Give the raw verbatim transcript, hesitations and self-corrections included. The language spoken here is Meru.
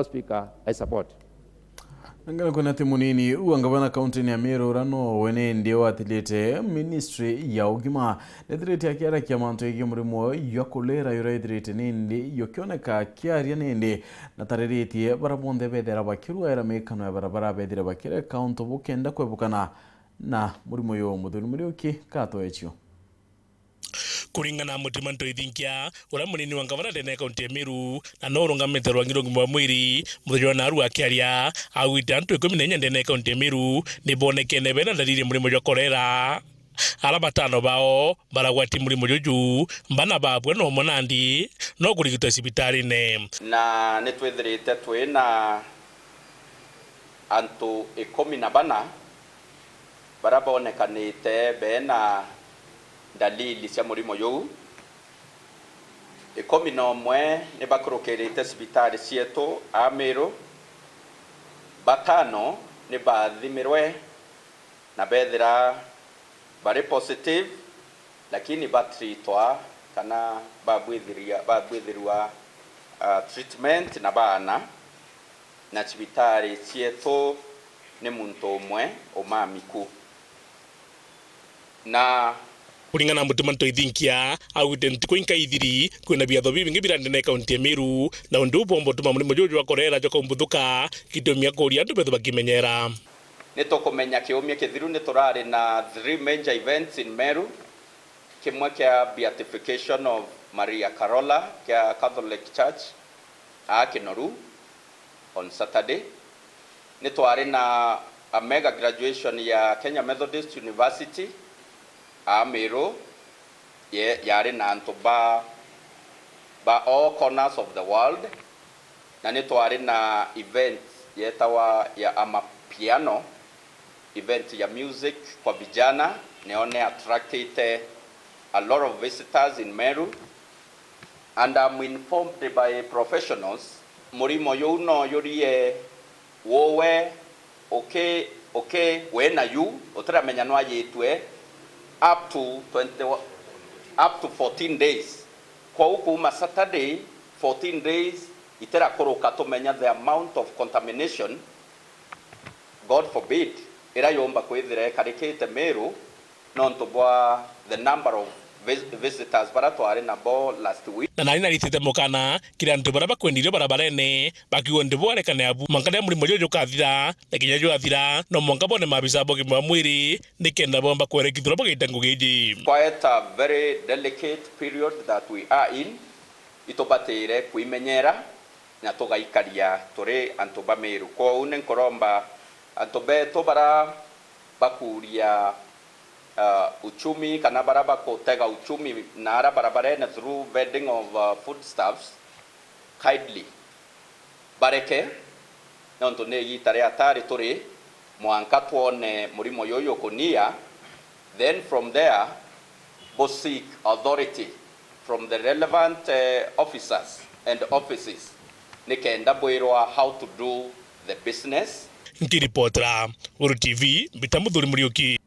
Speaker, I support. Nangana kwena ati munini wa ngavana kaunti-ini ya Meru, uria nowe nindi watilite ministry ya ugima, nethirite akiarakia mantu yegii murimo jwa kolera, juria ithirite nindi jukioneka kiaria nindi, na tariritie baria bonthe bethira bakirwaira mikano ya barabara bethire bakireka untu bukenda kwebukana na murimo uyu. Muthuri Muriuki katoecio. Kuringana na Mutima Ntoithinkia, uria munini wa ngavana ndene ya kaunti ya Meru, na no urungamite rwangi rwa ugima wa mwiri, muthenya wa naru akiaria, augite antu ikumi na inya ndene ya kaunti ya Meru ni bonekene bena ndariri ya murimo jwa kolera. Ara batano bao baragwati murimo juju, bana babwe na umwe nandi no kurigitwa cibitarine. Na ni twithirite twina antu ikumi na bana baria bonekanite bena ndalili cia murimo juu. Ikumi na umwe ni bakurukirite cibitari cietu a Meru, batano ni bathimirwe na bethira bari positive, lakini batritwa kana babwithiria-, babwithirua, ah, treatment na baana. Na cibitari cietu ni muntu umwe umami ku. Na kuringana na Mutima Ntoithinkia, augite ntuku inka ithiri kwina biatho bibingi birandene kaunti ya Meru, na undu uu bomba utuma murimo juju jwa kolera jwa kaumbuthuka, gitumi akuria antu bethu bakimenyera. Ni tukumenya kiumia kithiru ni turari na three major events in Meru, kimwe kia beatification of Maria Carola kia Catholic Church aa Kinoru on Saturday. Ni twari na a mega graduation ya Kenya Methodist University aa Meru, ye-, yari na antu ba, ba all corners of the world. Na ni twari na event yetawa ya Amapiano, event ya music kwa vijana, nio ni attractite a lot of visitors in Meru. And I'm informed by professionals, murimo juu no jurie uwe uki, uki wina yu, utiramenya nwajitue up to twenty, up to fourteen days. Kwou kuuma Saturday, fourteen days, itirakuruka tumenya the amount of contamination, God forbid, ira yumba kwithira ikarikite Meru nontu bwa the number of vis-, visitors bara twari nabo last week. Na nani naritite mukana kiri antu bara bakwendirio barabarene, bakiuga ndi bwarekane abu mwanka riria murimo juju jukathira, na kinya jwathira, no mwanka bone maabisa ba ugima wa mwiri, nikenda bomba kwerekithirwa bagaita ngugi iji. Quite a very delicate period that we are in. Itubatire kwimenyera na tugaikaria turi antu ba Meru. Kwou ni nkuromba antu betu bara bakuria, uh, uchumi kana bara bakutega uchumi na ara barabarene through vending of, uh, foodstuffs, kindly bareke, nontu ni igita ria atari turi, mwanka twone murimo juju ukunia, then from there, bu seek authority from the relevant, eh, officers and offices, nikenda bwirwa how to do the business. Nkiripotera Guru T V, mbita Muthuri Muriuki.